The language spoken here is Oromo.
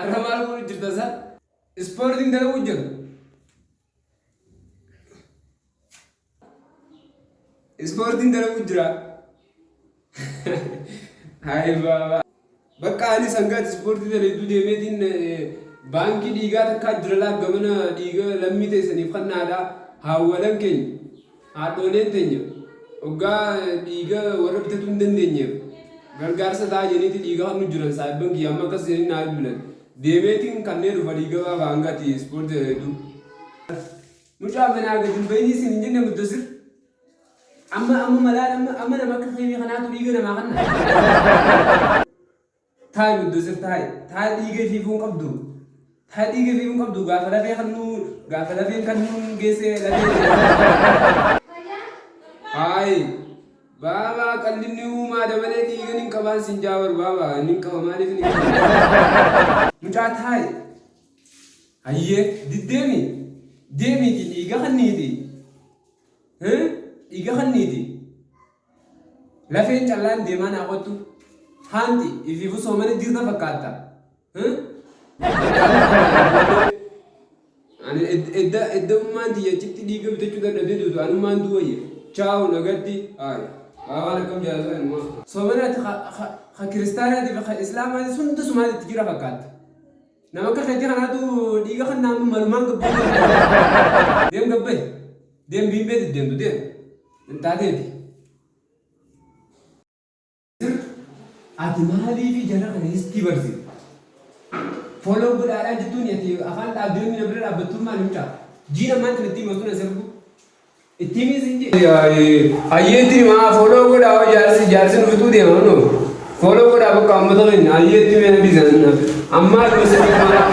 Arra maal godhu jirta sa? Ispoortiin dalaguu jira. Ispoortiin dalaguu jira. Hayi baaba. Bakka ani sangaati ispoortii dalayduu deemeetiin baankii dhiigaa takkaa jira laa gamana dhiiga lammii teessaniif kannaadha. Haawwalan keenya haadhooleen teenya hoggaa dhiiga warra bitatuu hin dandeenyeef gargaarsa ta'a jeniiti dhiiga kannu jiran saahibban kiyya amma akkas jedhanii naa bilbilan. Deemeetiin kannee dhufa dhiiga baaba hanga ati ispoortii dalayduu. Mucaa manaa gad hin bayinii siin hin jenne Muddasir. Amma amma malaan amma amma nama akka keetii kanaatu dhiiga namaa kanna. Taa'i Muddasir taa'i. Taa'i dhiiga ifiifuu hin qabdu. Taa'i dhiiga ifiifuu hin qabdu gaafa lafee kannuu gaafa lafeen kannuun geessee lafee. Haayi. Baabaa qallinni uumaa dabalee dhiiga nin qabaan sin jaabar baabaa nin qaba maaliif nin qaba. Mucaa taa'i. Hayyee diddeemi deemiiti dhiiga kanniiti. Dhiiga kanniiti. Lafeen callaan deemaa naa kottu. Haanti ifiifu soomana jirta fakkaatta. Ani edda edda ummaan tiyya achitti dhiiga bitachuu dadhabdee duutu anummaan du'u wayya. Chaawu nagatti. Hayi. Baabaan akkam jaalata inumaa. Soomana ati ka kiristaanaatii fi ka islaamaatis hunda sumaatti itti jira fakkaatta. Nama akka keetii kanaatu dhiiga kan naannoo malumaan gabbee deem gabbee deem biimbee deddeemtu deem hin taateeti. Ati maaliif jara kana histii barsiifta? Follow godhaadhaa jettuun ati afaan dhaabdee namni na bira dhaabbattuun maali mucaa? Jiin ammaan tana ittiin mastuun as ergu. Itti himii sin jee. Hayyee itti himaa follow godhaa hoo jaarsi jaarsi nu fixuu deema kunoo. Follow godhaa bakka uummata keenya hayyee itti himee na dhiisan. Ammaa dhuma sadii maal.